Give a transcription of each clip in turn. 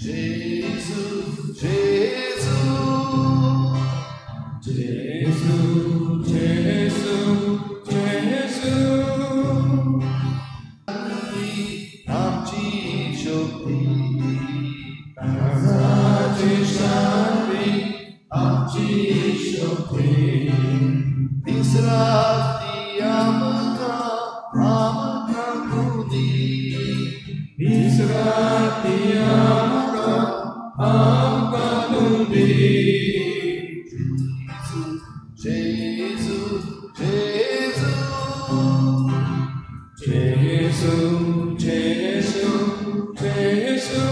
जेजू जेजू जेजू जेजू जेजू. आमची शक्ती, काळजाची शांती आमची शक्ती. दीस रात ती आमकां आमकां गुदी. दीस रात ती आमकां आमकां गुदी. जेजू जेजू जेजू जेजू जेजू.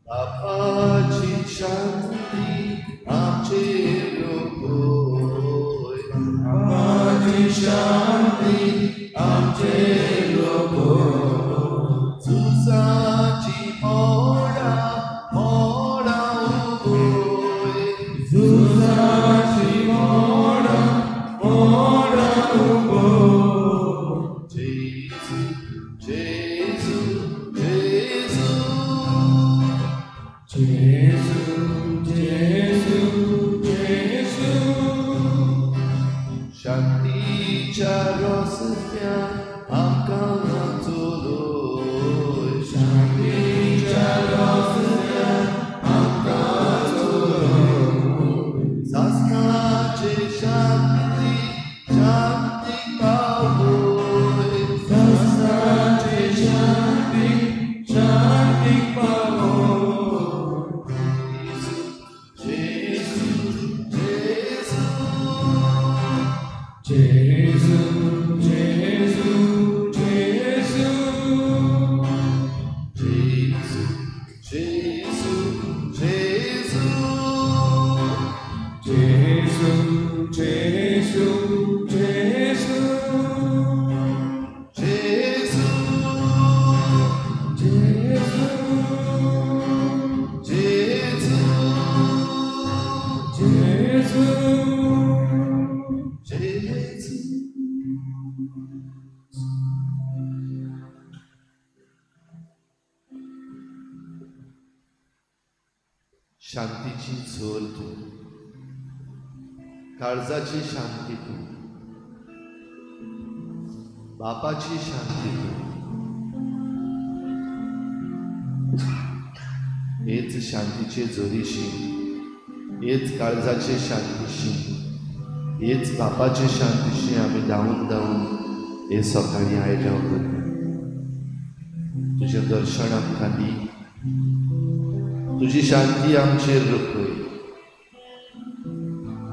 बापाची शांती आमचेर लोकोय. बापाची शांती आमचेर लोकोय. झुजाची मोडा मोडा उबोय. झुजाची मोडा मोडा उबोय. जेजू जेजू जेजू जेजू जेजू जेजू. शांतीच्या रस्त्यान आमकां चलोय. शांतीच्या रस्त्यान आमकां चलोय. सासणाचे शांती शांती पावोय. सासणाची शांती शांती पावोय. जेजू जेजू जेजू जेजू जेजू. जेजू जेजू जेजू जेजू जेजू जेजू. जेजू जेजू जेजू जेजू जेजू. शांतीची झोल तूं, काळजाची शांती तूं, बापाची शांती तूं. हेच शांतीचे जोरीशी, हेच काळजाचे शांतीशी, हेच बापाचे शांतीशी आमी धांवून धांवून हे सकाळी आयल्या वता. तुजें दर्शन आमकां दी, तुजी शांती आमचेर रखय.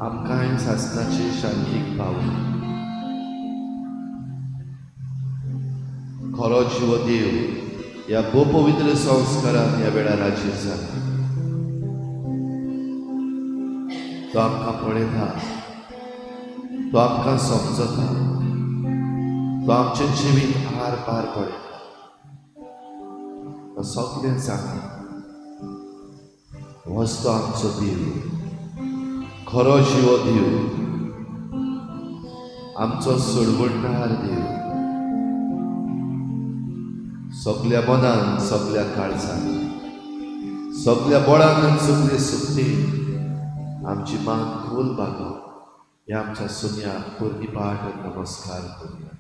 आमकांय सासणाचे शांतीक पावय. खरो जिवो देव ह्या भोवपवित्र संस्कारान ह्या वेळार हाजीर जाला. तो आमकां पळयता, तो आमकां समजता, तो आमचें जिवीत आर पार पळयता. तो सगळें जाणा. होच तो आमचो देव, खरो जिवो देव, आमचो सोडवणदार देव. सगल्या मनान, सगल्या काळजान, सगल्या बळान आनी सगळे सुकतेन आमची मान खोल बागोवन ह्या आमच्या सुन्याक पुर्णिपाठ आनी नमस्कार करुया.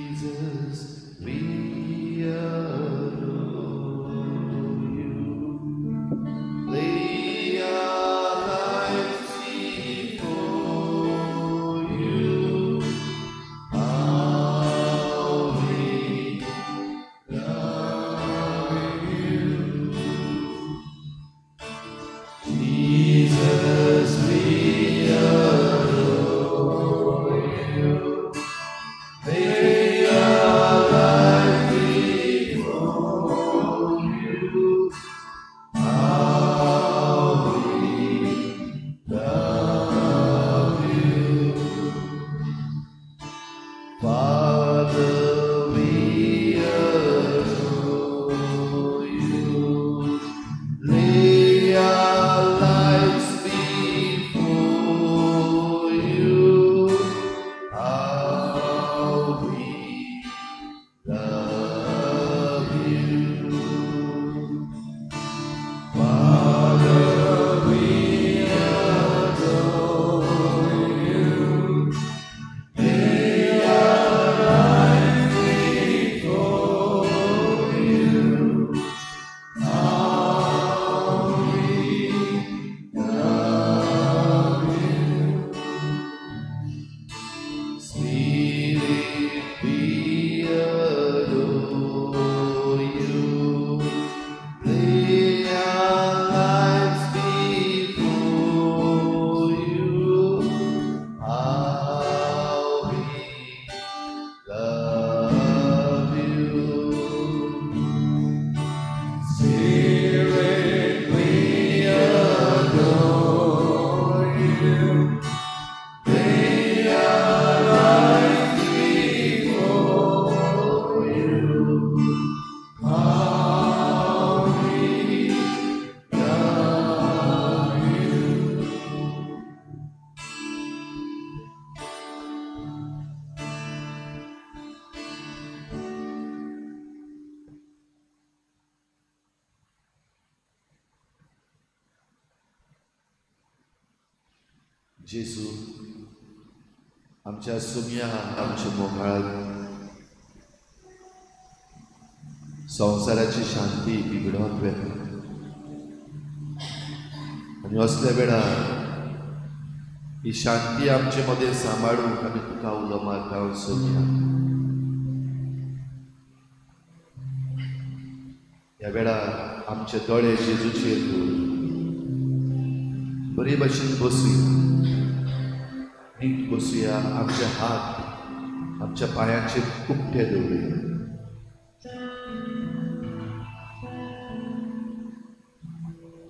Jesus, we adore you. Lay our lives before you. How we love you. Jesus, we adore you. Lay our lives जेजू आमच्या सुम्या आमच्या मोगाळात संवसाराची शांती बिगडोवन वेता आनी असल्या वेळार ही शांती आमचे मदें सांबाळूंक आमी तुका उलो मारता सोमया. ह्या वेळार आमचे दोळे जेजूचेर दवरून बरे भाशेन बसुया, नीट बसुया, आमचे हात आमच्या पांयांचेर उकते दवरुया.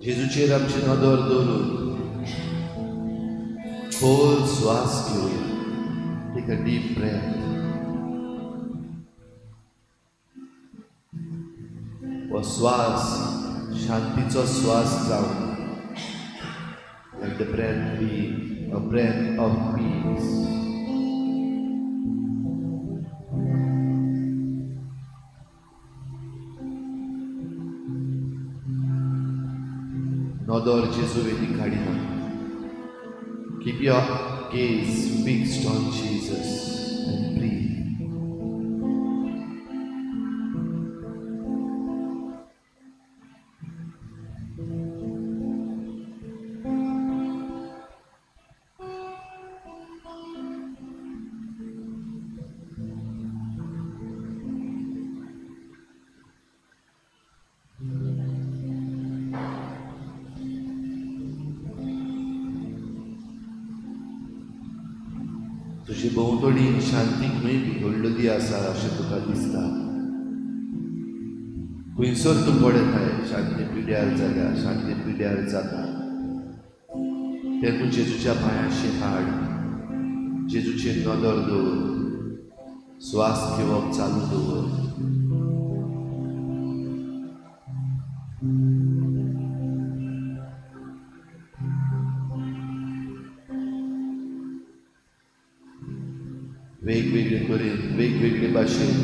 जेजूचेर आमची नदर दवरून खोल श्वास घेवया. Take a deep breath. हो श्वास शांतीचो श्वास जावन, let the breath be a breath of peace. नदर जेजू वेली काडिना. Keep your gaze fixed on Jesus and breathe. तुजे भोंवतणी शांती खंय बिगडलेली आसा अशें तुका दिसता. खंयसर तूं पळयताय शांती पिड्यार जाल्या, शांती पिड्यार जाता, तें तूं जेजूच्या पांयांशी हाड. जेजूचेर नदर दवर, श्वास घेवप चालू दवर. वेगवेगळे कडेन, वेगवेगळे भाशेन,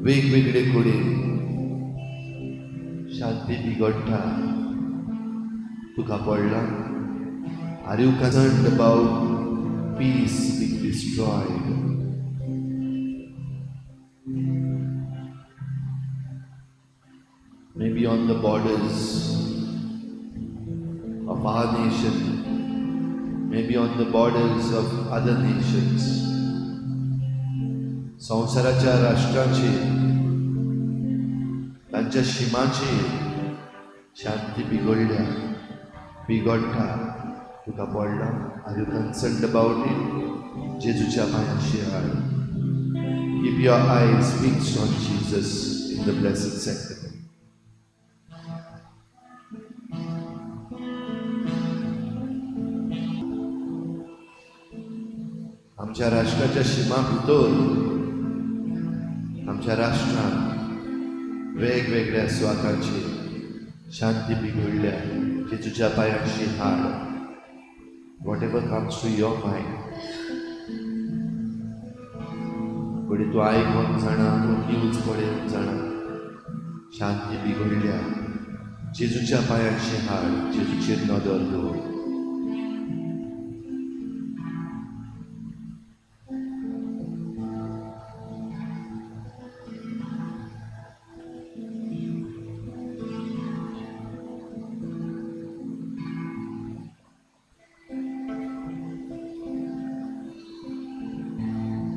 वेगवेगळे कडेन शांती बिगडटा. तुका पडलां? Are you concerned about peace being destroyed? Maybe on the borders of our nation, maybe on the borders of other nations. संवसाराच्या राष्ट्रांचेर, तांच्या शिमाचेर शांती बिगडल्या, बिगडटा. तुका पडलां? Are you concerned about it? जेजूच्या पांयांशी हाड. Keep your eyes fixed on Jesus in the blessed sacrament. आमच्या राष्ट्राच्या शिमा भितर, आमच्या राष्ट्रांत वेगवेगळ्या सुवातांचेर शांती बिगडल्या. जेजूच्या पांयांशी हाड. Whatever comes to your mind, घडये तूं आयकूंक जाणा, तूं न्यूज पळोवंक जाणा, शांती बिगडल्या. जेजूच्या पांयांशी हाड, जेजूचेर नदर दवर.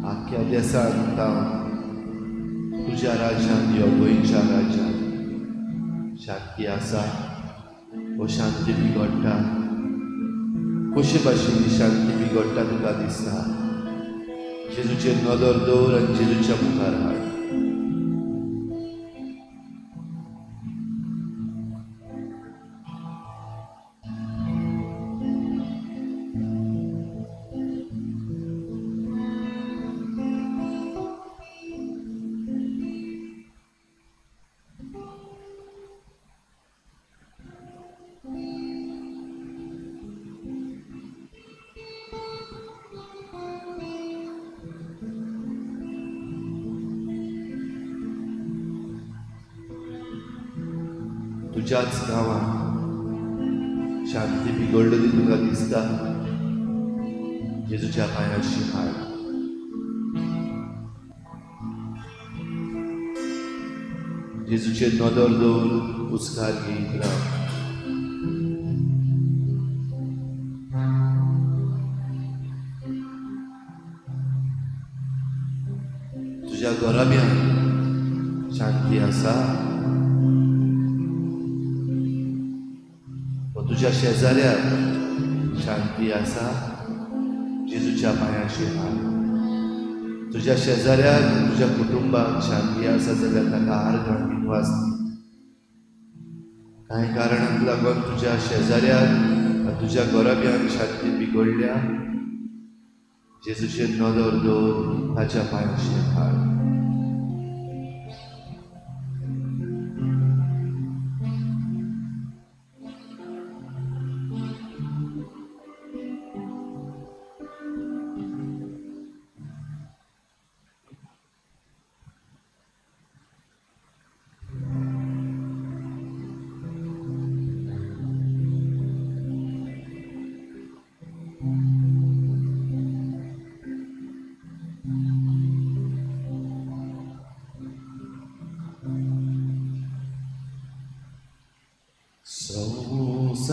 आख्या देसान तुज्या राज्यान यो गोंयच्या राज्यान शांती आसा. हो शांती बिगडटा. कशे भाशेन शांती बिगडटा तुका दिसता? जेजूचेर नदर दवर आनी जेजूच्या मुखार हाड. तुज्याच गांवांत शांती बिगडलेली तुका दिसता. जेजूच्या पांयाशी हाड. जेजूचेर नदर दवर, उस्कार घेयत राव. तुज्या घराब्यांत शांती आसा, तुज्या शेजाऱ्याक शांती आसा, जेजूच्या पांयाशी हाड. तुज्या शेजाऱ्याक, तुज्या कुटुंबाक शांती आसा जाल्यार ताका आर्गां विनवास दी. कांय कारणांक लागून तुज्या शेजाऱ्याक, तुज्या घराब्यांक शांती बिगडल्या, जेजूचेर नदर दवर, ताच्या पांयाशी हाड.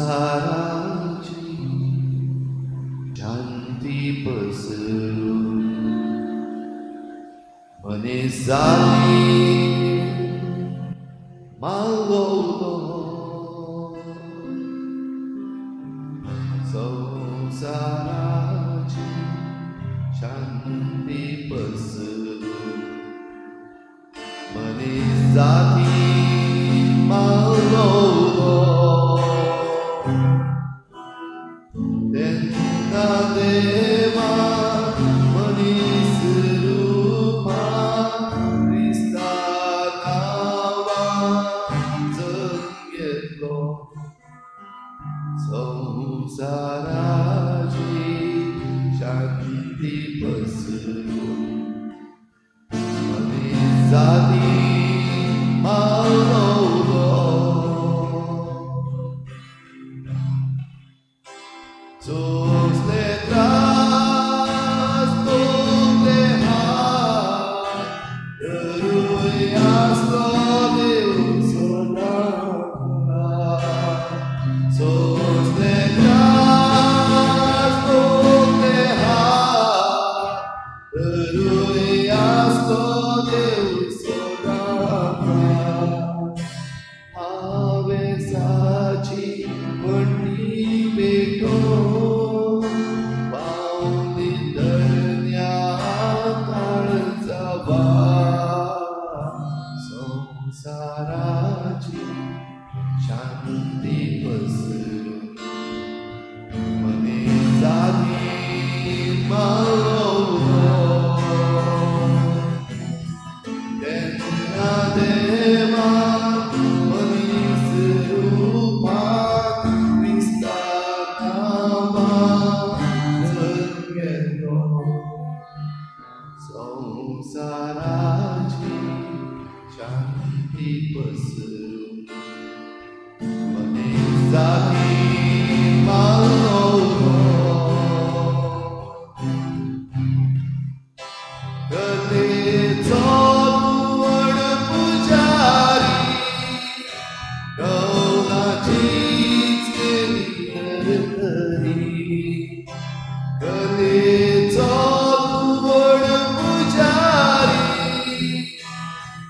संवसाराची शांती पसरून मनीसांनी मागवलो. संवसाराची शांती पसरून मनीसांनी मागवलो. तेन्ना देवा मनीस रूपान क्रिस्ता नांवान जल्म घेतलो. संवसाराची शांती पसरून मनीसजाती मागवलो. सोंसले त्रास तोंकले हात, तरूय आसलो देव सदां. सोंसले त्रास तोंकले हात, तरूय आसलो देव सदां. हावेसाची वण्टी पेटोवन पावली तरण्या काळजावा. संवसाराची शांती पसरून मनीसजाती मागवलो. तेन्ना देवा मनीस रूपान क्रिस्ता नांवान जल्म घेतलो. संवसाराची शांती पसरून मनीसजाती मागवलो. कलेचो तूं पुजारी, कौलाचीच केली धर्तरी. कलेचो तूं पुजारी,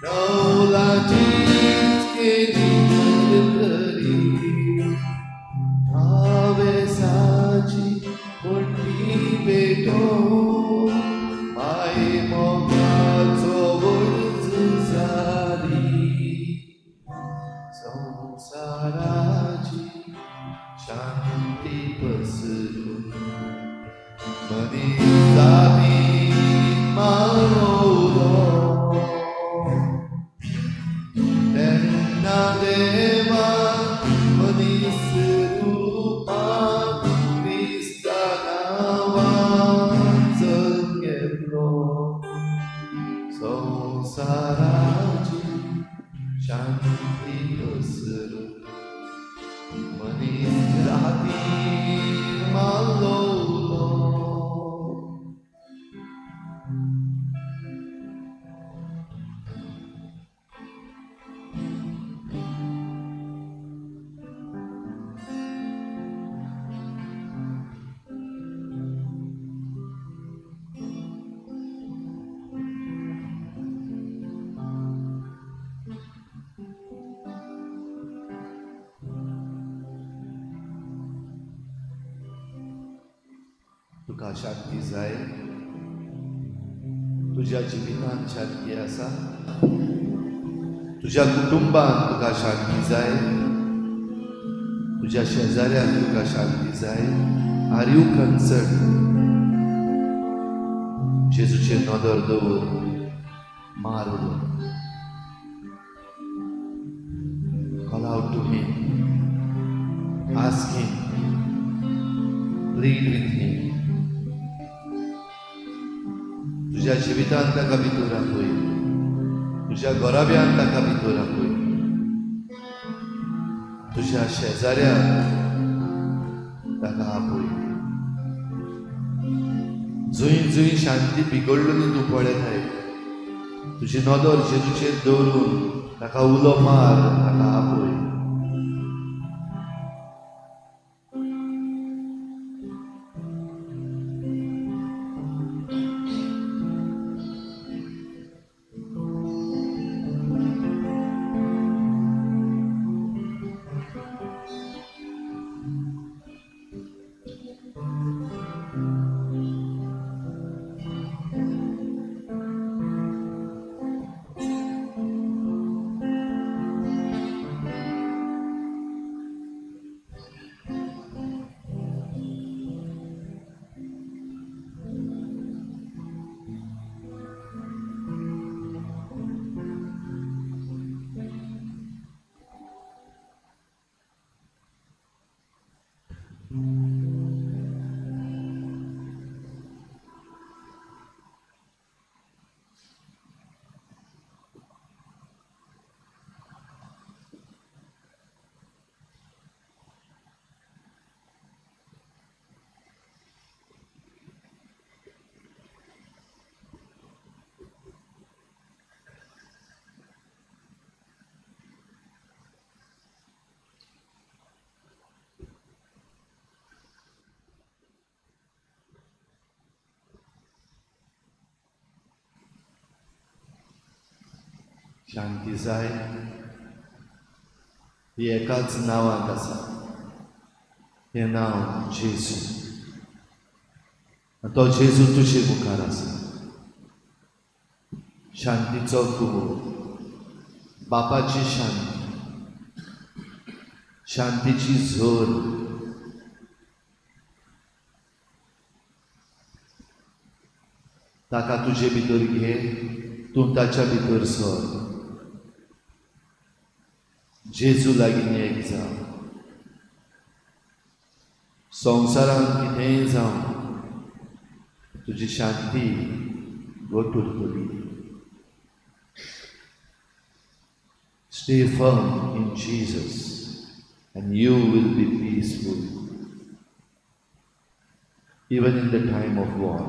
कौलाचीच केली धर्तरी. हावेसाची वण्टी पेटोवन माय मोगाचो व्हड झुजारी. संवसाराची शांती पसरून मनीसजाती मागवलो. तेन्ना देवा मनीस रूपान क्रिस्ता नांवान जल्म घेतलो. संवसाराची शांती पसरून मनीसजाती मागवलो. तुका शांती जाय, तुज्या जिवितांत शांती आसा, तुज्या कुटुंबांत तुका शांती जाय, तुज्या शेजाऱ्यांत तुका शांती जाय. Are you concern? जेजूचेर नदर दवर, मार उलो. Call out to him, ask him, plead with him. तुज्या जिवितांत ताका भितर आपय, तुज्या घराब्यांत ताका भितर आपय, तुज्या शेजाऱ्यांत ताका आपय. जंय जंय शांती बिगडलेली तूं पळयताय, तुजी नदर जेजूचेर दवरून ताका उलो मार, ताका आपय. शांती जाय ही एकाच नांवांत आसा, हें नांव जेजू. तो जेजू तुजे मुखार आसा. शांतीचो कुमोर, बापाची शांती, शांतीची झर. ताका तुजे भितर घे, तूं ताच्या भितर सर. जेजू लागीं एक जाव. संवसारांत कितेंय जावं, तुजी शांती घट उरतली. Stay firm in Jesus and you will be peaceful even in the time of war.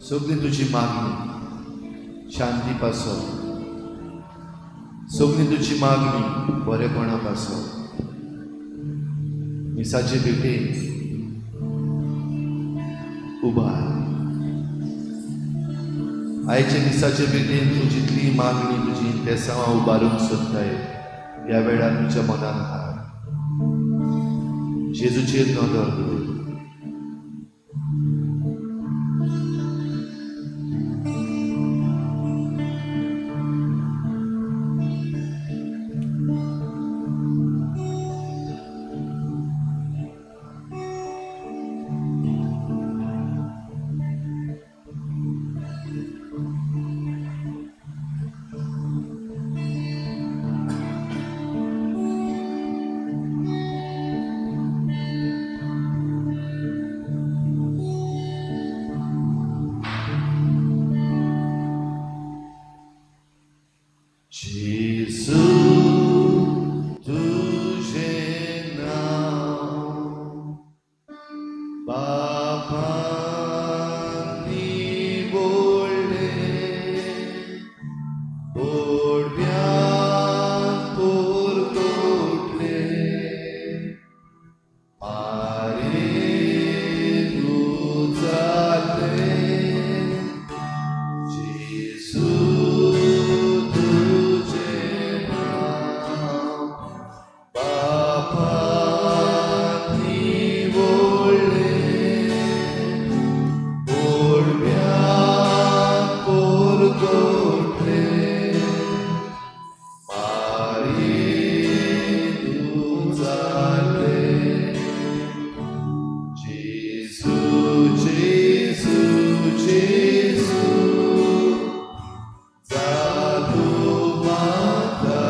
सगळी तुजी मागणी शांती पासत, सगळी तुजी मागणी बरेपणा पासत, मिसाचे भेटेन उबार. आयचे मिसाचे भेटेन तूं जितली मागणी तुजी इंतेसांवां उबारूंक सोदताय, ह्या वेळार तुज्या मनान हाड. जेजूचेर नदर दवर. तूं जालें. जेजू जेजू जेजू जा तूं म्हाका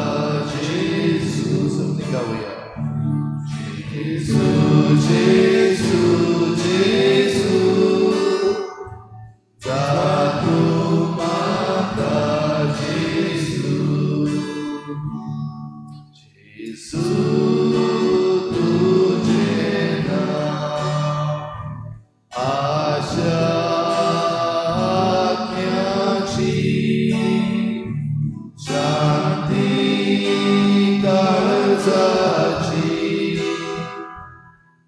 जेजू. सगळीं गावया. जेजू जेजू जेजू जा तूं म्हाका जेजू. जेजू तुजें नांव आशा आत्म्याची शांती काळजाची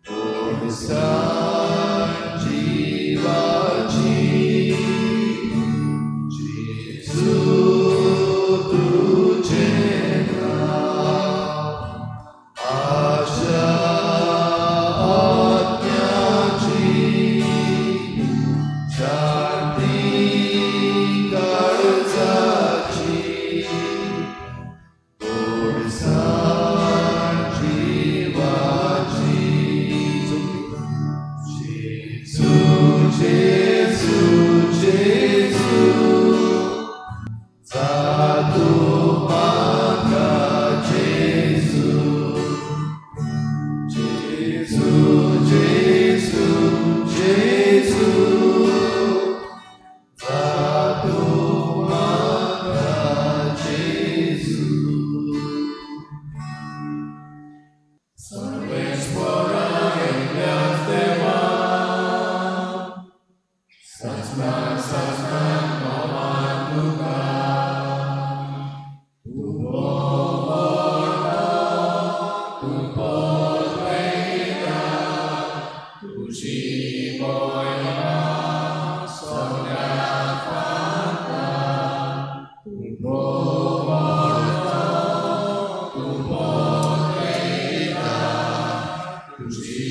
गोडसाण जिवाची. जेजू तुजें नांव आशा आत्म्याची शांती काळजाची गोडसाण जिवाची. जेजू जेजू जेजू जा तूं म्हाका जेजू. जेजू जेजू जेजू जा तूं म्हाका जेजू. सर्वेस्परा एकल्याच देवा, सचना सचना नोमान तुका, तूं पळता, तूं पळयता, तुजी मोयमा सगळ्या फांता. तूं पळता, तूं पळयता, तुजी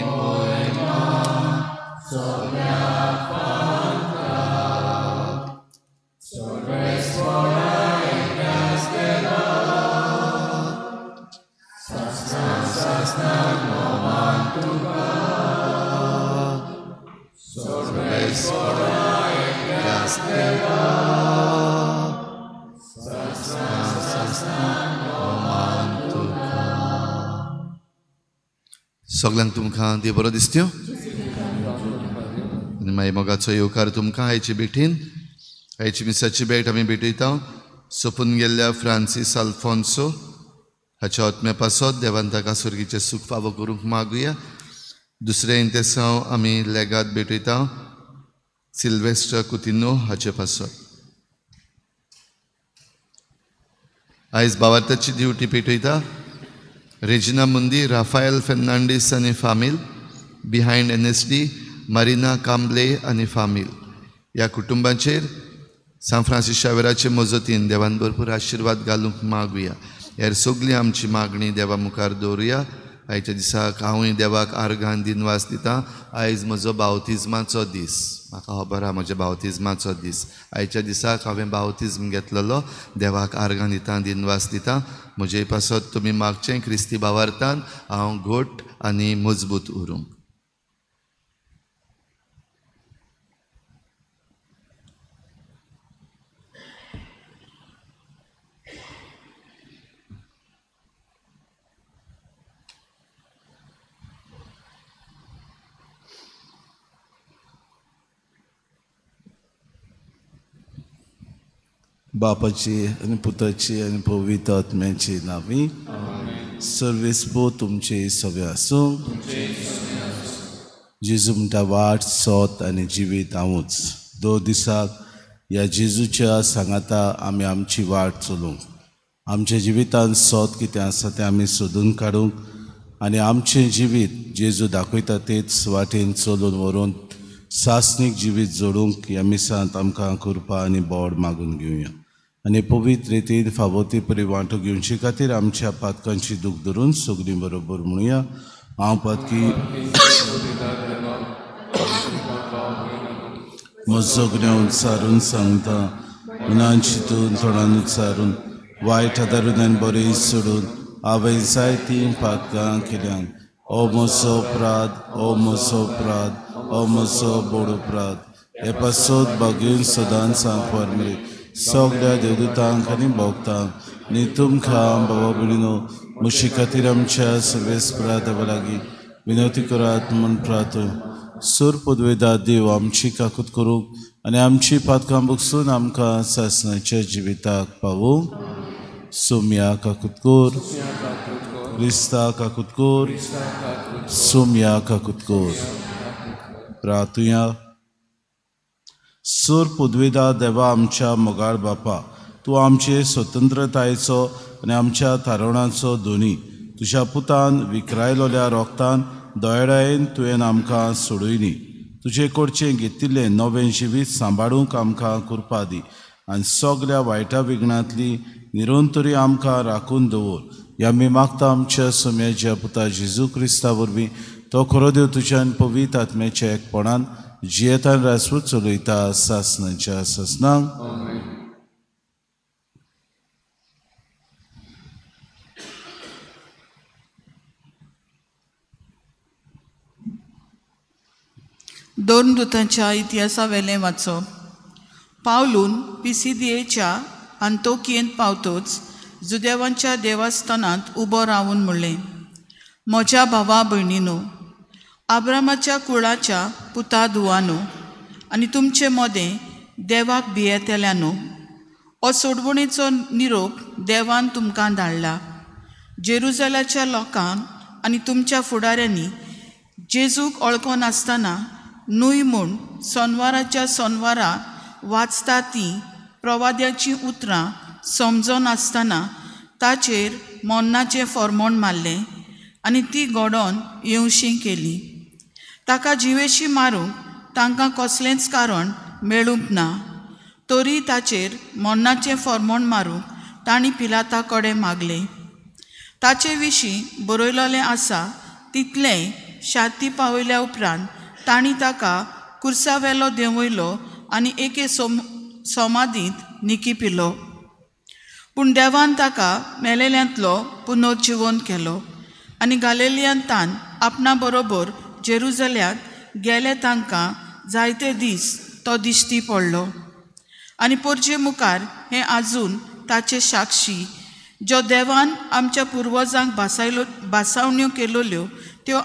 मोयमा सगळ्या फांता. सर्वेस्परा एकल्याच देवा, सचना सचना नोमान तुका, सर्वेस्परा एकल्याच देवा, सचना सचना नोमान तुका. सगळ्यांक तुमकां देव बरो दिसत्यो आनी मागीर मोगाचो येवकार तुमकां आयचे भेटीन. आयची मिसाची भेट आमी भेटयता सोंपून गेल्ल्या फ्रांसीस आल्फोन्सो हाच्या आत्म्या पासत देवान ताका स्वर्गीचें सूख फावो करूंक मागुया. दुसरें इंतेसांव आमी लेगाद भेटयता सिल्वेस्टर कुतिनो हाचे पासत. आयज बावार्थाची ड्युटी पेटयता रेजिना मुंदी, राफायल फेर्नांडीस आनी फामील, बिहायंड NSD Marina Kamble आनी फामील. ह्या कुटुंबाचेर सांत फ्रांसीस शावेराचे मजतीन देवान भरपूर आशिर्वाद घालूंक मागुया. हेर सगळी आमची मागणी देवा मुखार दवरुया. आयच्या दिसाक हांवूय देवाक आर्गान दिनवास दिता. आयज म्हजो बावतिज्माचो दीस, म्हाका खबर आहा म्हज्या बावतिज्माचो दीस. आयच्या दिसाक हांवें बावतिज्म घेतलेलो. देवाक आर्गान दिता, दिनवास दिता. म्हजे पासत तुमी मागचें क्रिस्ती भावार्थान हांव घट आनी मजबूत उरूंक. बापाची आनी पुताची आनी पवित्र आत्म्याची नांवी. सर्वेस्पो तुमचे सगळे आसूं. जेजू म्हणटा वाट सोत आनी जिवीत हांवूच. 2 दिसाक ह्या जेजूच्या सांगाता आमी आमची वाट चलूंक, आमच्या जिवितांत सोत कितें आसा तें आमी सोदून काडूंक आनी आमचें जिवीत जेजू दाखयता तेच वाटेन चलून व्हरून सासणीक जिवीत जोडूंक ह्या मिसांत आमकां कृपा आनी बोड मागून घेवया. आनी पवित्र रितीन फावो ती परी वांटो घेवचे खातीर आमच्या पातकांची दूख धरून सगळीं बरोबर म्हणुया. हांव पातकी म्हजो सगळें उच्चारून सांगता, मनान चिंतून तोंडान उच्चारून वायट आदारून आनी बरें सोडून हांवें जायतीं पातकां केल्यान. ओ म्हजो अपराध, ओ म्हजो अपराध, ओ म्हजो बोड अपराध. हे पासत बागेवन सदांच सांकवार मेरेन सगळ्या देवदूतांक आनी भोगतांक आनी तुमकां बाबा भयणीनो म्हजे खातीर आमच्या सर्वेस्परा देवा लागीं विनवती करात म्हूण प्रार्थना. सूर पदवेदा देव आमची काकूत करूंक आनी आमची पातकां बगसून आमकां सासणाच्या जिविताक पावूंक. सोम्या काकूत कर, क्रिस्ता काकूत कर, सोम्या काकूत कर. प्रार्थुया. सूर पदवेदा देवा आमच्या मोगाळ बापा, तूं आमचे स्वतंत्रतायेचो आनी आमच्या थारवणाचो धनी. तुज्या पुतान विकरायलोल्या रोगतान दयाळायेन तुवें आमकां सोडयली. तुजे कडचें घेतिल्लें नवें जिवीत सांबाळूंक आमकां कृपा दी आनी सगल्या वायटा विघ्नांतली निरंतरी आमकां राखून दवर. ह्या आमी मागता आमच्या सोम्याच्या पुता जेजू क्रिस्ता वरवीं, तो खरो देव तुज्यान पवित्र आत्म्याच्या एकपणान जियेतान राजपूत चलयता सासणाच्या सासणांक. दोन दुतांच्या इतिहासावेलें वाचप. पावलून पिसिदियेच्या अंतोकियेंत पावतोच जुदेवांच्या देवस्थानांत उबो रावून म्हणलें, म्हज्या भावा भयणीनो, आब्रामाच्या कुळाच्या पुता धुवानो आनी तुमचे मदें देवाक भियेतल्यानो, हो सोडवणेचो निरोप देवान तुमकां धाडला. जेरुजलाच्या लोकांक आनी तुमच्या फुडाऱ्यांनी जेजूक वळखनासतना न्हय म्हूण सोनवाराच्या सोनवारा वाचता तीं प्रवाद्याचीं उतरां समजनासतना ताचेर मरणाचें फॉर्मोण मारलें आनी ती घडोवन येवशी केली. ताका जिवेशी मारूंक तांकां कसलेंच कारण मेळूंक ना, तरी ताचेर मरणाचें फॉर्मोण मारूंक तांणी पिलाता कडेन मागलें. ताचे विशीं बरयलेलें आसा तितलेंय शाती पावयल्या उपरांत तांणी ताका कुर्सावेलो देंवयलो आनी एके समाधींत निकिपिलो. पूण देवान ताका मेलेल्यांतलो पुनर्जिवन केलो आनी गालेलियांतान आपणा बरोबर जेरुजल्याक गेले तांकां जायते दीस तो दिश्टी पडलो. आनी पोरजे मुखार हें आजून ताचे साक्षी, ज्यो देवान आमच्या पुर्वजांक भासावण्यो केल्ल्यो त्यो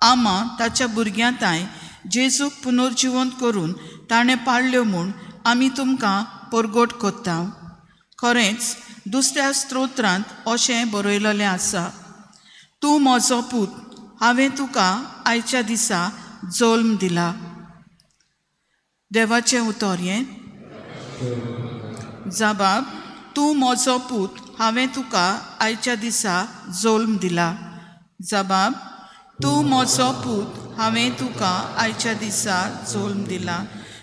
आमा ताच्या भुरग्यां तांय जेजूक पुनर्जिवंत करून ताणें पाळ्ळ्यो म्हूण आमी तुमकां परगट कोत्ता. खरेंच दुसऱ्या स्त्रोत्रांत अशें बरयलेलें आसा, तूं म्हजो पूत, हांवें तुका आयच्या दिसा जल्म दिला. देवाचें उतर हें. जबाब, तूं म्हजो पूत, हांवें तुका आयच्या दिसा जल्म दिला. जबाब, तूं म्हजो पूत, हांवें तुका आयच्या दिसा जल्म दिला.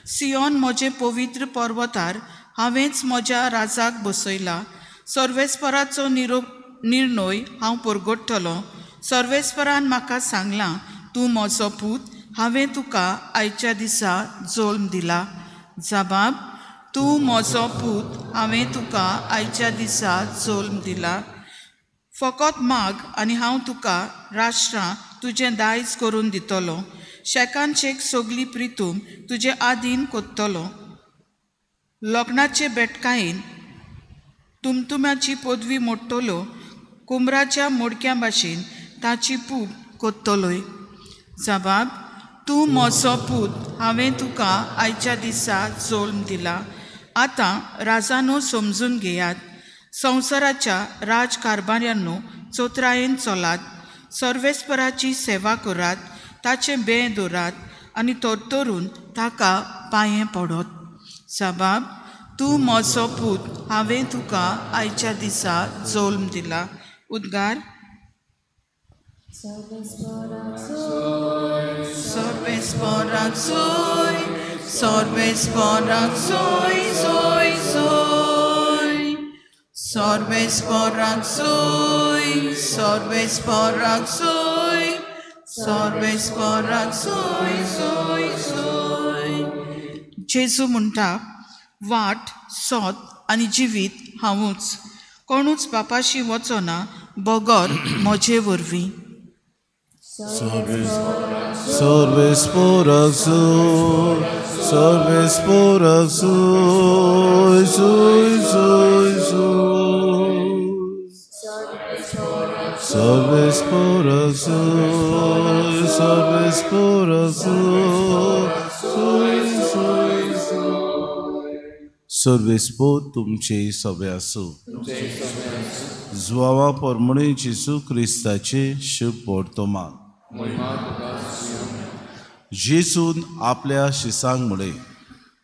सियोन म्हजें पवित्र पर्वतार हांवेंच म्हज्या राजाक बसयला. सर्वेस्पराचो निर्णय हांव परगट्टलो. सर्वेस्परान म्हाका सांगलां, तूं म्हजो पूत, हांवें तुका आयच्या दिसा जल्म दिला. जबाब, तूं म्हजो पूत, हांवें तुका आयच्या दिसा जल्म दिला. फकत माग आनी हांव तुका राष्ट्रां तुजें दायज करून दितलो. शेकान शेक सगली प्रितूम तुजे आदीन कोत्तलो. लग्नाचे बेटकायेन तुमतुम्याची पदवी मोडटलो, कुंबराच्या मोडक्या भाशेन ताची पूत कोत्तलोय. जबाब, तूं म्हजो पूत, हांवें तुका आयच्या दिसा जल्म दिला. आतां राजानो समजून घेयात, संवसाराच्या राजकारभाऱ्यांनो चोत्रायेन चलात, सर्वेस्पराची सेवा करात, ताचें बें दवरात आनी तरतरून ताका पांयें पडत. जबाब, तूं म्हजो पूत, हांवें तुका आयच्या दिसा जल्म दिला. उद्गार. सर्वेस्पराक सोय, सर्वेस्पराक सोय, सोय सोय, सर्वेस्पराक सोय, सर्वेस्पराक सोय, सर्वेस्पराक सोय, सोय सोय. जेजू म्हणटा, वाट, सोत आनी जिवीत हांवूच. कोणूच बापाशी वचना बगर म्हजे वरवीं. Sorbes por azul, sorbes por azul, azul, azul. Sorbes por azul, sorbes por azul, azul, azul. Sorbes por तुमचे सगळे आसूं. जुवावा परमणे जेजू क्रिस्ताचे शुभ वर्तमान. जेजून आपल्या शिसांक म्हळें,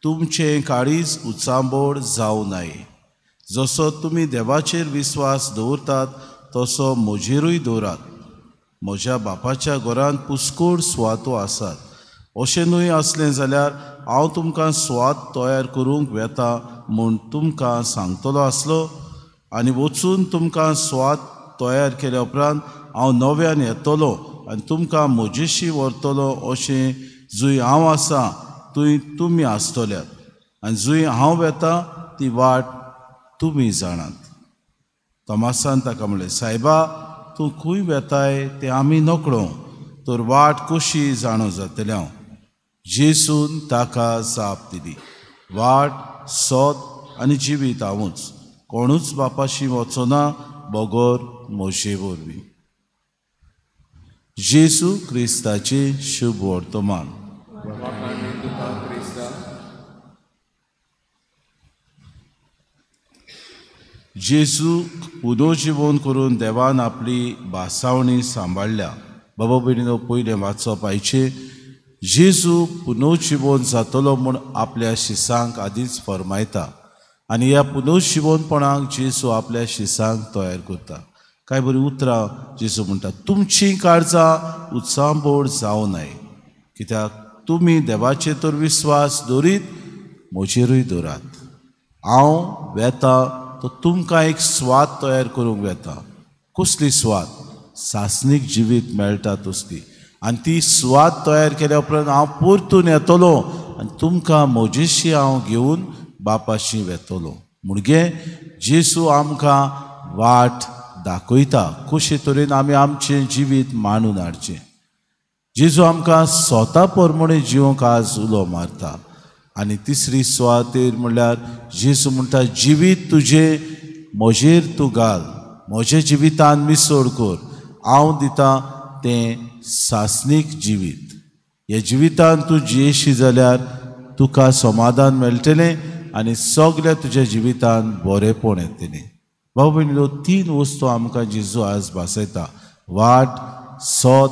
तुमचें काळीज उचांबळ जावं नये. जसो तुमी देवाचेर विस्वास दवरतात तसो म्हजेरूय दवरात. म्हज्या बापाच्या घरांत पुस्कोळ सुवातो आसात. अशें न्हय आसलें जाल्यार हांव तुमकां सुवात तयार करूंक वेता म्हूण तुमकां सांगतलो आसलो. आनी वचून तुमकां सुवात तयार केल्या उपरांत हांव नव्यान येतलो आनी तुमकां म्हजेशी व्हरतलो. अशें जंय हांव आसा थंय तुमी आसतल्यात आनी जंय हांव वेता ती वाट तुमी जाणात. तोमासान ताका म्हणलें, सायबा, तूं खंय वेताय तें आमी नकळो, तर वाट कशी जाणो जातलें हांव? जेजून ताका जाप दिली, वाट, सोत आनी जिवीत हांवूच. कोणूच बापाशी वचना बगर म्हजे वरवीं. जेजू क्रिस्ताचे शुभ वर्तमान. जेजू पुनर्जिवन करून देवान आपली भासावणी सांबाळ्ळ्या. बाबा भयणीनो, पयलें वाचप आयचें. जेजू पुनर्जिवन जातलो म्हूण आपल्या शिसांक आदींच फर्मायता आनी ह्या पुनर्जिवनपणाक जेजू आपल्या शिसांक तयार करता. कांय बरीं उतरां जेजू म्हणटा, तुमचीं काळजां उचांबळ जावं नये, कित्याक तुमी देवाचेर तर विस्वास दवरीत म्हजेरूय दवरात. हांव वेता तो तुमकां एक स्वाद तयार करूंक वेता. कसली स्वाद? सासणीक जिवीत मेळटा तसली. आनी ती स्वाद तयार केल्या उपरांत हांव परतून येतलो आनी तुमकां म्हजेशी हांव घेवन बापाशी वेतलो. म्हणगे जेजू आमकां वाट दाखयता कशे तरेन आमी आमचें जिवीत मांडून हाडचें. जेजू आमकां स्वता प्रमाणे जिवंक आज उलो मारता. आनी तिसरी सुवातेर म्हणल्यार जेजू म्हणटा, जिवीत तुजें म्हजेर तूं घाल, म्हज्या जिवितान मिसळ कर, हांव दिता तें सासणीक जिवीत. ह्या जिवितान तूं जियेशी जाल्यार तुका समाधान मेळटलें आनी सगल्या तुज्या जिवितान बरेंपण येतलें. भाव भयणीनो, तीन वस्तू आमकां जेजू आज भासयता, वाट, सोत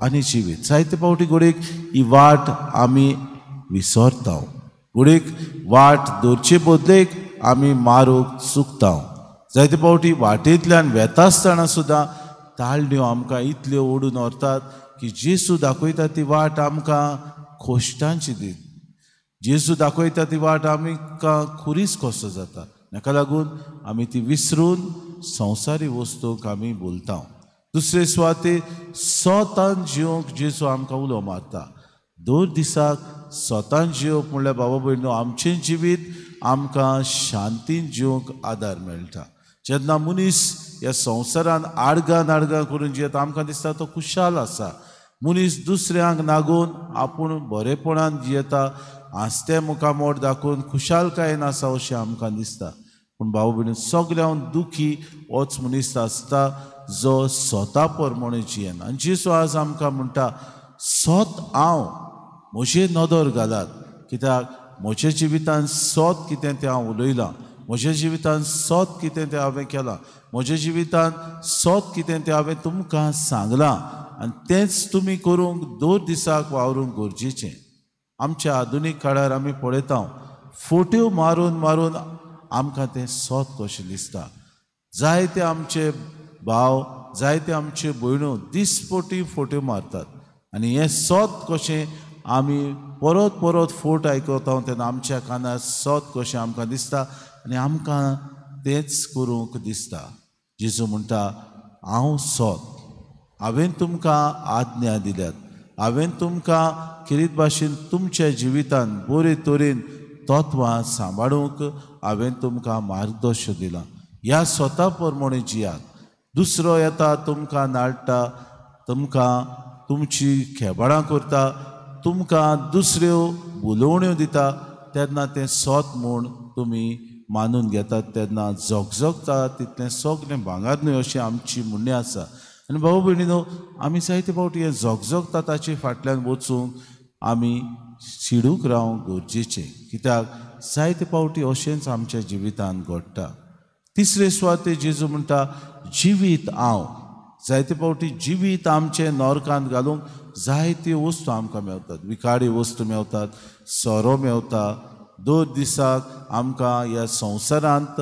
आनी जिवीत. जायते फावटी घडयेक ही वाट आमी विसरता, घडयेक वाट दवरचे बदलेक आमी मारूंक चुकता. जायते फावटी वाटेंतल्यान वेता आसतना सुद्दां ताळण्यो आमकां इतल्यो ओडून व्हरतात की जेजू दाखयता ती वाट आमकां खोश्टांची दी. जेजू दाखयता ती वाट आमकां खुरीस कसो जाता. ताका लागून आमी ती विसरून संवसारी वस्तूंक आमी बोलता. दुसरे सुवातेर स्वतान जिवंक जेजू आमकां उलो मारता. दर दिसाक स्वतान जिवप म्हणल्यार बाबा भयणीनो, आमचें जिवीत आमकां शांतीन जिवंक आदार मेळटा. जेन्ना मनीस ह्या संवसारान आडगां नाडगां करून जियेता आमकां दिसता तो खुशाल आसा. मनीस दुसऱ्यांक नागोवन आपूण बरेपणान जियेता, हांसतें मुखामोड दाखोवन खुशालकायेन आसा अशें आमकां दिसता. पूण भाव भयणी, सगळ्यान दुखी होच मनीस आसता जो स्वता प्रमाणे जियेना. आनी जेजू आज आमकां म्हणटा, स्वत हांव म्हजेर नदर घालात, कित्याक म्हज्या जिवितान स्वत कितें तें हांव उलयलां, म्हज्या जिवितान स्वत कितें तें हांवें केलां, म्हज्या जिवितान स्वत कितें तें हांवें तुमकां सांगलां आनी तेंच तुमी करूंक दर दिसाक वावरूंक गरजेचें. आमच्या आधुनीक काळार आमी पळयता फोट्यो मारून मारून आमकां तें स्वत कशें दिसता. जायते आमचे भाव, जायते आमचे भयणो दिसपटी फोट्यो मारतात आनी हें स्वत कशें आमी परत परत फोट आयकता तेन्ना आमच्या कानार स्वत कशें आमकां दिसता आनी आमकां तेंच करूंक दिसता. जेजू म्हणटा, हांव स्वत, हांवें तुमकां आज्ञा दिल्यात, हांवें तुमकां खेरीत भाशेन तुमच्या जिवितान बरे तरेन तत्वां सांबाळूंक हांवें तुमकां मार्गदर्शन दिलां. ह्या स्वता प्रमाणे जियात. दुसरो येता तुमकां नाडटा, तुमकां तुमची खेबाडां करता, तुमकां दुसऱ्यो उलोवण्यो दिता, तेन्ना तें सोत म्हूण तुमी मानून घेतात. तेन्ना झगझगता तितलें सगळें भांगर न्हय अशें आमची म्हणणें आसा. आनी भाऊ भयणीनो, आमी जायते फावटी हें झगझगता ताचे फाटल्यान वचूंक आमी शिडूक रावंक गरजेचें, कित्याक जायते फावटी अशेंच आमच्या जिवितांत घडटा. तिसरे सुवाते जेजू म्हणटा जिवीत हांव. जायते फावटी जिवीत आमचें नरकांत घालूंक जायत्यो वस्तू आमकां मेवतात, विखाडी वस्तू मेवतात, सोरो मेवता. दर दिसाक आमकां ह्या संवसारांत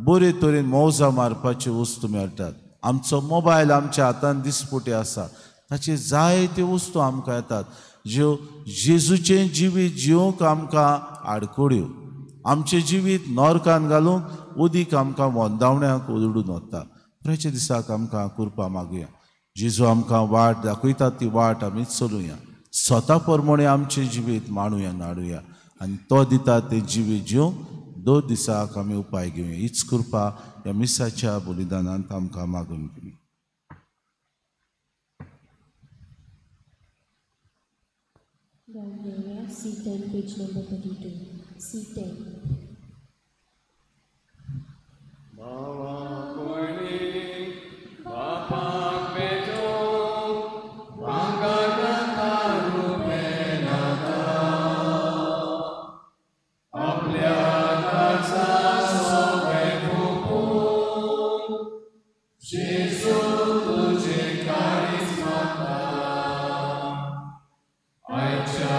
बरे तरेन मौजां मारपाच्यो वस्तू मेळटात. आमचो मोबायल आमच्या हातान दिसपटी आसा, ताचे जायत्यो वस्तू आमकां येतात ज्यो जेजूचें जिवीत जिवंक आमकां आडखळ्यो, आमचें जिवीत नरकान घालूंक उदीक आमकां वंदावण्याक उडून वता. प्रेच्या दिसाक आमकां कृपा मागुया. जेजू आमकां वाट दाखयता ती वाट आमी चलुया, स्वता प्रमाणे आमचें जिवीत मांडुया नाडुया आनी तो दिता तें जिवीत जिवंक दर दिसाक आमी उपाय घेवया. हीच कृपा ह्या मिसाच्या बलिदानांत आमकां मागून घेवया. C10, page number 32. C10. Baba Kuni, Baba Beto, Bangata Rupenata, Aplyata Sobe Pupu, Jesu Tuje Karismata, Aicha.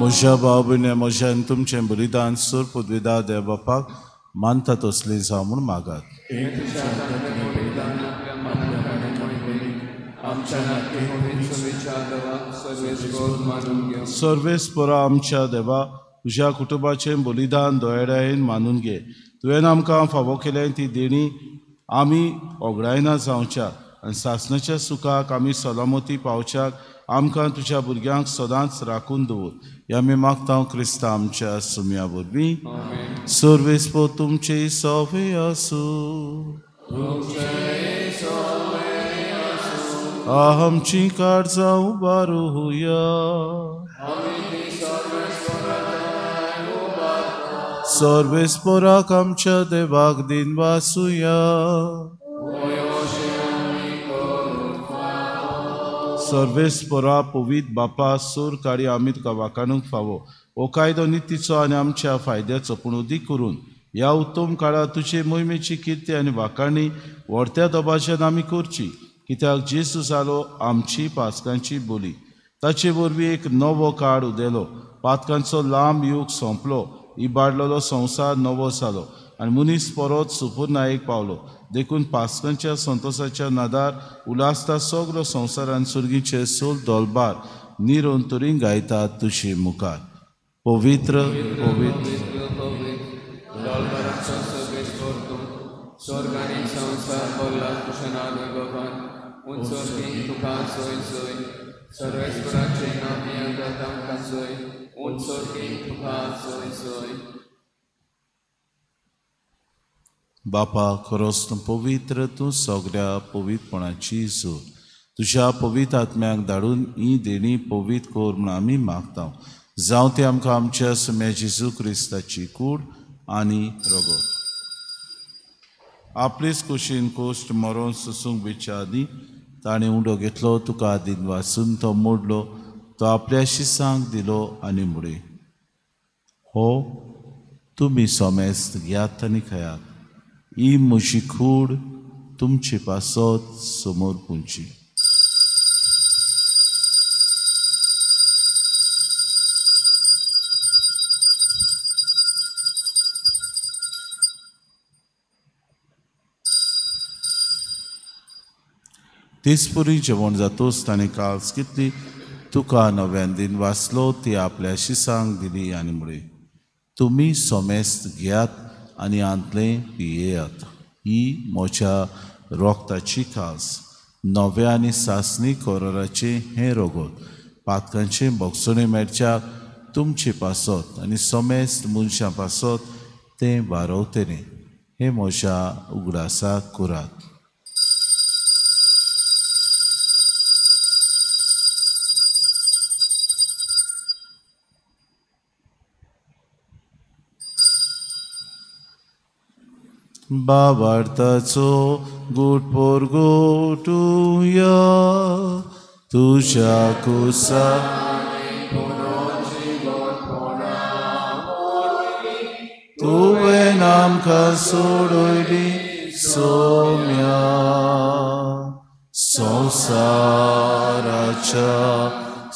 म्हज्या भाव भयणी, म्हज्या आनी तुमचें बलिदान सूर पदवीदा देव बापाक मानता तसलें जावं म्हूण मागात. सर्वेस्परा आमच्या देवा, तुज्या कुटुंबाचें बलिदान दोळ्यान मानून घे. तुवें आमकां फावो केलें ती देणी आमी ओगडायना जावच्या आनी सासणाच्या सुखाक आमी सलामती पावच्याक आमकां तुज्या भुरग्यांक सदांच राखून दवर. ह्या आमी मागता क्रिस्ता आमच्या सुम्या वरवीं. सर्वेस्पर तुमचे सवे आसूं. आमची काळजां उबारुया. सर्वेस्पराक आमच्या देवाक दिन वासुया. सर्वेस्परा पवित्र बापा, सूर काडी आमी तुका वाकाणूंक फावो हो कायदो नितीचो आनी आमच्या फायद्याचो, पूण उदीक करून ह्या उत्तम काळार तुजे मोहिमेची किर्ती आनी वाकाणी व्हडत्या दबाज्यान आमी करची, कित्याक जेजू जालो आमची पातकांची बोली. ताचे वरवीं एक नवो काळ उदेलो, पातकांचो लांब यूग सोंपलो, इबाडलेलो संवसार नवो जालो आनी मनीस परत सुपुर्नायेक पावलो. देखून पास्कांच्या संतोसाच्या नादार उल्हासता सगलो संवसारान सुर्गीचे सोल दोलबार निरोन तरी गायता तुजे मुखार. पवित्र पवित्र बापा, खरोच तूं पवित्र, तूं सगळ्या पवित्रपणाची जोड. तुज्या पवित्र आत्म्याक धाडून ही देणी पवित्र कर म्हूण आमी मागता. जावं तें आमकां आमच्या सुम्या जेजू क्रिस्ताची कूड आनी रगत. आपलेच कुशीन कोश्ट मरोन सोसूंक बेच्या आदी ताणें उंडो घेतलो, तुका आदीन वासून तो मोडलो, तो आपल्या शिसांक दिलो आनी म्हळें, हो तुमी सोमेस्त घेयात आनी खायात, ही म्हजी कूड तुमचे पासत समोर पुंची. तेचपरी जेवण जातोच ताणें काल्स घेतली, तुका नव्यान दिन वाचलो, ती आपल्या शिसांक दिली आनी म्हळें, तुमी सोमेस्त घेयात आनी आंतलें पियेयात, ही म्हज्या रोगताची कास, नव्या आनी सासणी कोराराचें हें रोगत, पातकांचें भोगसणें मेळच्याक तुमचे पासत आनी सोमेस्त मनशां पासत तें वारवतलें, हें म्हज्या उगडासाक करात. बाबार्थाचो गुट पोरगोटुया तुज्या कुसा तुवें आमकां सोडयली सोम्या संवसाराच्या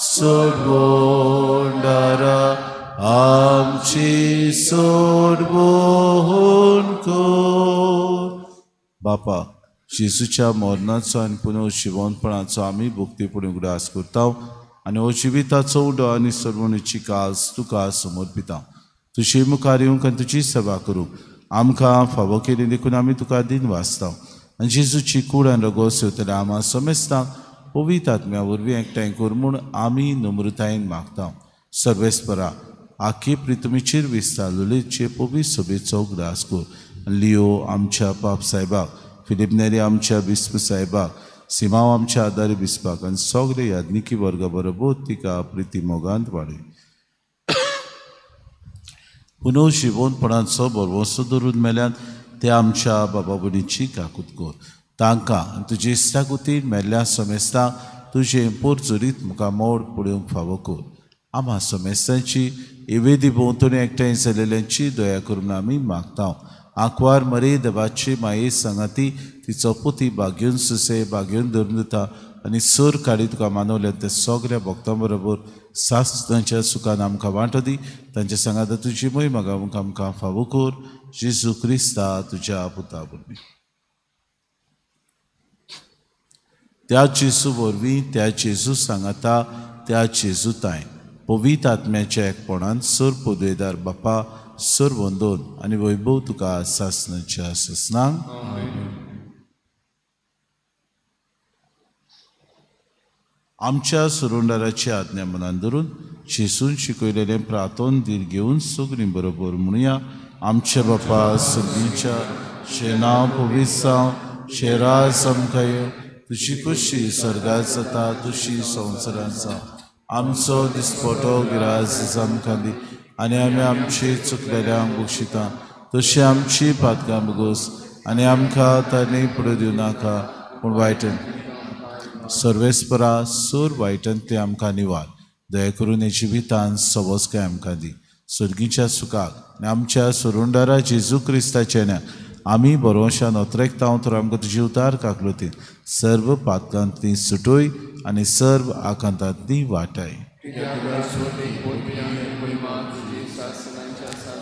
सोडवणारा आमची सोडवण कर. बापा, जेजूच्या मरणाचो आनी पुनः जिवनपणाचो आमी भक्तीपूर्ण उगडास करता आनी हो जिविताचो उडो आनी सोडवणेची काज तुका समर्पिता. तुजे मुखार येवंक आनी तुजी सेवा करूंक आमकां फावो केली देखून आमी तुका दिन वाचता आनी जेजूची कूड आनी रगत सेवतल्या आमा समेस्तांक पवित्र आत्म्या वरवीं एकठांय कर म्हूण आमी नम्रतायेन मागता. सर्वेस्परा, आखी प्रितमीचेर विस्तारलेचे पवित्र सभेचो उगडास कर. लियो आमच्या पाप साहेबाक, फिलीप नेरी आमच्या बिस्प साहेबाक, सिमाव आमच्या आदारी बिस्पाक आनी सगळे याज्ञिकी वर्गा बरोबर तिका प्रिती मोगांत वाडय. पुनः जिवनपणाचो भरवंसो धरून मेल्यान ते आमच्या बाबा भयणीची काकूत कर. तांकां आनी तुजे इश्टागतीन मेल्ल्या समेस्तांक तुजें पोरजोरीत मुखामोड पळोवंक फावो कर. आम्हा समेस्तांची एवेदी भोंवतणी एकठांय जाल्ल्यांची दया करून आमी मागता. आंकवार मरे देवाची माये सांगाती तिचो पुती बागेवन सुसे बागेवन धरून दिता आनी सर काडी तुका मानवल्या त्या सगळ्या भक्तां बरोबर सासणाच्या सुखान आमकां वांटो दी. तांच्या सांगाता तुजी मोय मागावंक आमकां फावो कर. जेजू क्रिस्ता तुज्या पुता वरवीं. त्या जेजू वरवीं, त्या जेजू सांगाता, त्या जेजू ताय पवित्र आत्म्याच्या एकपणान सर पदवेदार बापा सर वंदोन आनी वैभव तुका सासणाच्या सासणांक. आमच्या सुरुंडाराची आज्ञा मनान धरून जेजून शिकयलेलें प्रार्थन धीर घेवन सगळीं बरोबर म्हणुया. आमच्या बापा सगळींच्या शेनांव पवित्र जावं, शेराज आमकां येवं, तुजी खुशी स्वर्गात जाता तुशी संवसारांत जावं. आमचो दिसपटो गिरास आमकां दी आनी आमी आमची चुकलेल्यांक बक्षिता तशी आमची पातकां बगोस आनी आमकां तांणी पुढे दिवं नाका पूण वायटन सर्वेस्परा सोर वायटन ते आमकां निवार. दया करून हे जिवितान सवस्काय आमकां दी. सर्गीच्या सुखाक आनी आमच्या सोरुंडारा जेजू क्रिस्ताच्या आमी बरोवशान अत्रेकता तर आमकां तुजी उतार काकलुतीन सर्व पातकांतली सुटोय आनी सर्व आकांतांतली वाटाय.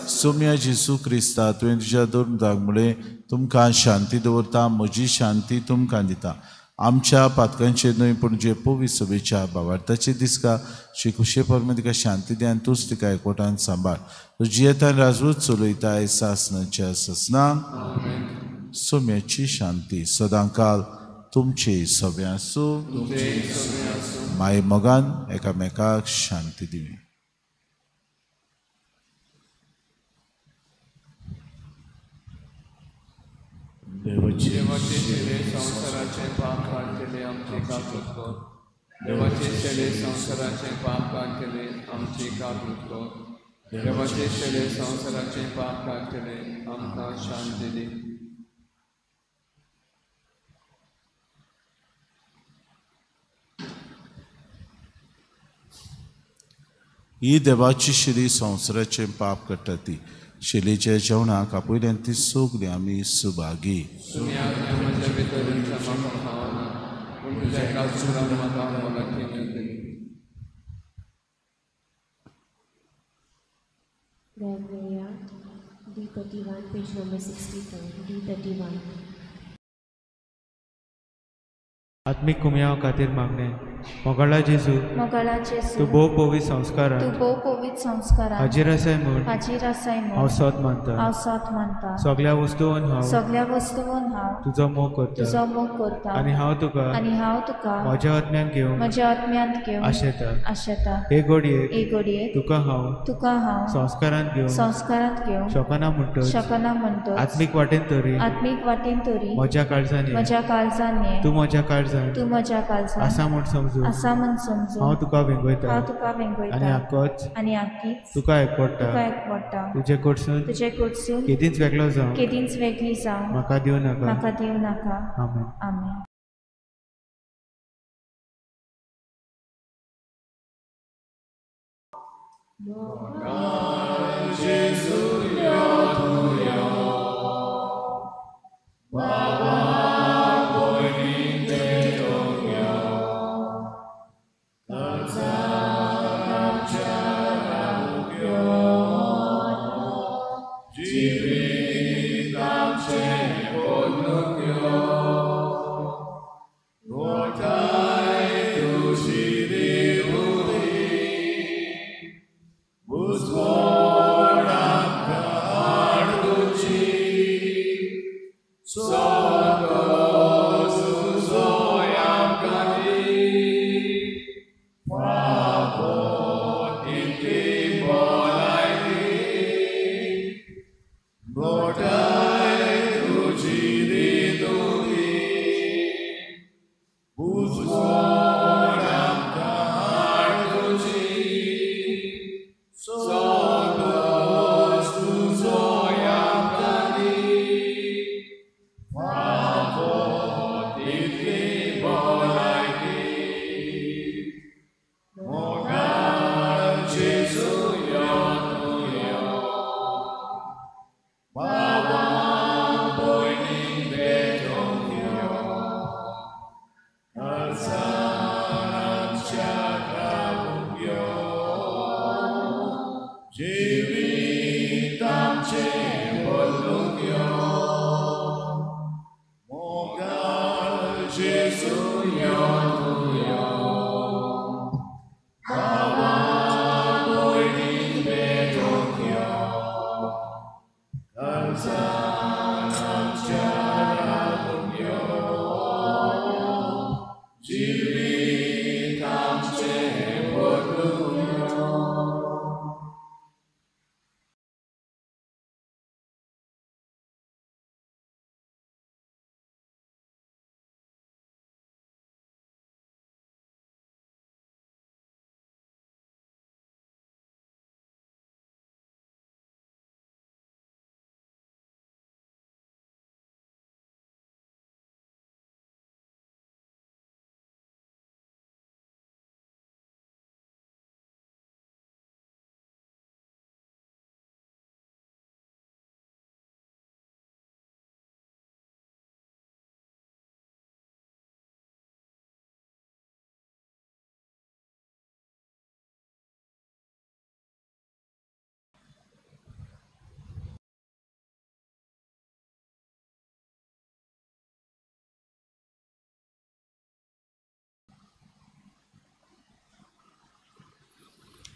सोम्या जेजू क्रिस्ता, तुवें तुज्या दोन म्हळें, तुमकां शांती दवरता, म्हजी शांती तुमकां दिता. आमच्या पातकांचेर न्हय पूण जे पवित्र सभेच्या भावार्थाचे दिसका श्री खुशे परमे तिका शांती दी आनी तूंच तिका एकवटान सांबाळ. तूं जियेतान राजवट चलयताय सासणाच्या ससनांक. सोम्याची शांती सदांकाल तुमचे सगळें आसूं. माय मोगान एकामेकाक शांती दिवी. देवाचे चेडे संवसाराचे पाप काडटले आमचे काकूत कर. देवाचे चेडे संवसाराचे पाप काडटले आमचे काकूत कर. देवाचे चेडे संवसाराचे पाप काडटले आमकां शांती दी. ही देवाची शिरी संवसाराचें पाप काडटा ती शिलीच्या जेवणाक आपयल्यान ती सगळीं आमी Subhagi. Gloria, D31, page number 64, D31. आत्मिक कुमयाव खातीर मागणें. मोगाळा जेजू, तूं भोव पवित्र संस्कारांत हाजीर आसाय म्हूण हांव सोद मानता. सगळ्या वस्तूंत हांव तुजो मोग करता आनी हांव तुका म्हज्या आत्म्यांत घेवंक आशेता. हे घडयेक तुका हांव संस्कारांत घेवंक शकना म्हणटच आत्मीक वाटेन तरी म्हज्या काळजान ये, तूं म्हज्या काळजान आसा म्हूण समजून हांव तुका वेंगयता आनी आक्कोच तुका एकवटा. तुजे कडसून केदींच वेगळो जावं म्हाका दिवं नाका. आमेन.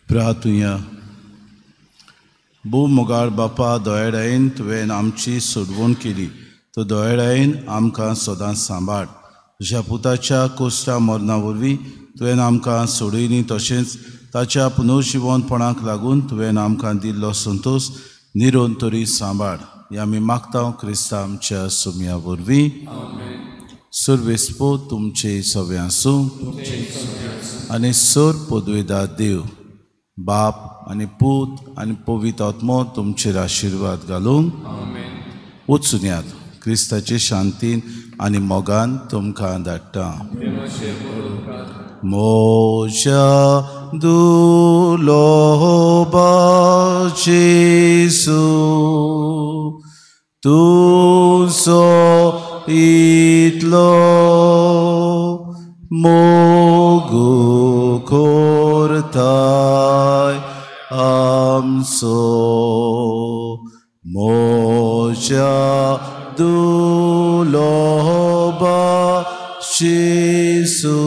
प्रार्थुया. भोव मोगाळ बापा, दोयेडायेन तुवें आमची सोडवण केली, तो दोयेडायेन आमकां सदांच सांबाळ. तुज्या पुताच्या कोश्टा मरणा वरवीं तुवें आमकां सोडयली, तशेंच ताच्या पुनर्जिवनपणाक लागून तुवें आमकां दिल्लो संतोश निरोन तरी सांबाळ. हे आमी मागता क्रिस्ता आमच्या सुमया वरवीं. सर्वेस्पो तुमचे सगळे आसूं आनी सर पदवेदार देव बाप आनी पूत आनी पवित्र आत्मो तुमचेर आशिर्वाद घालूंक वचुनयात. क्रिस्ताचे शांतीन आनी मोगान तुमकां धाडटा. म्हज्या दुलोबा जेजू तुजो इतलो मोगू करताय आमचो म्हज्या दुलोबा जेजू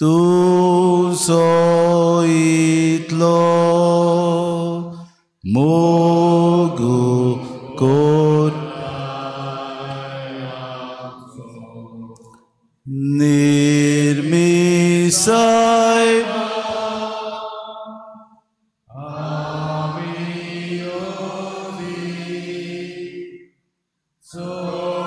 तुजो इतलो मोगू करताय निर्मिसाय आमी योदी चोरताय.